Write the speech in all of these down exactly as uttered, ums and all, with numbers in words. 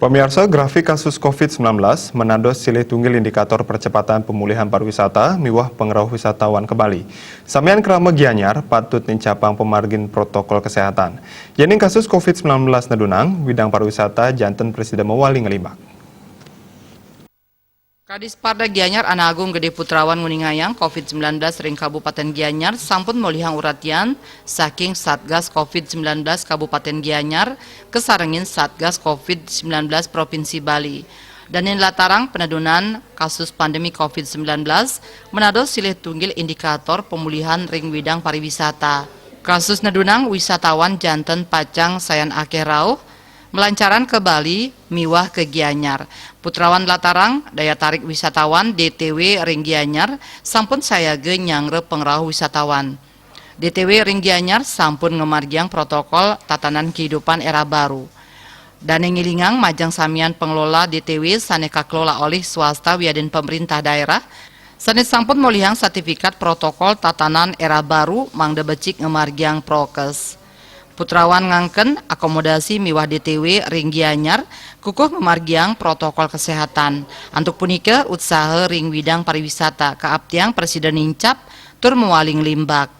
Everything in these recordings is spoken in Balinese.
Pamiarsa, grafik kasus covid sembilan belas manados silih tunggil indikator percepatan pemulihan pariwisata miwah pangrauh wisatawan ka Bali. Samian krama Gianyar patut nincapang pamargin protokol kesehatan. Yéning kasus covid sembilan belas nadunang, widang pariwisata janten prasida mawali nglimbak. Kadisparda Gianyar Ana Agung Gede Putrawan nguningayang, covid sembilan belas ring Kabupaten Gianyar sampun molihang uratian saking Satgas covid sembilan belas Kabupaten Gianyar kasarengin Satgas covid sembilan belas Provinsi Bali. Dané latarang panadunan kasus pandemi covid sembilan belas manados silih tunggil indikator pemulihan ring widang pariwisata. Kasus nadunang, wisatawan janten pacang sayan akéh rauh malancaran ka Bali miwah ka Gianyar. Putrawan latarang daya tarik wisatawan D T W ring Gianyar sampun sayaga nyanggra pangrauh wisatawan. D T W ring Gianyar sampun ngamargiang protokol tatanan kehidupan era baru. Dané ngilingang majeng samian pangelola D T W sané kakelola olih swasta wiadin pemerintah daerah, sané sampun molihang sertifikat protokol tatanan era baru mangda becik ngamargiang prokes. Putrawan ngangken akomodasi miwah D T W ring Gianyar kukuh ngamargiang protokol kesehatan. Antuk punika, utsaha ring widang pariwisata kaaptiang prasida nincap tur mawali nglimbak.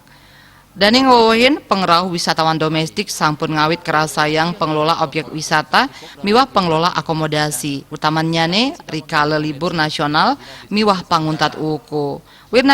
Dané ngwewehin, pangrauh wisatawan domestik sampun ngawit karasayang pangelola objek wisata miwah pangelola akomodasi, utamannyané rikala libur nasional miwah panguntat wuku. Wirna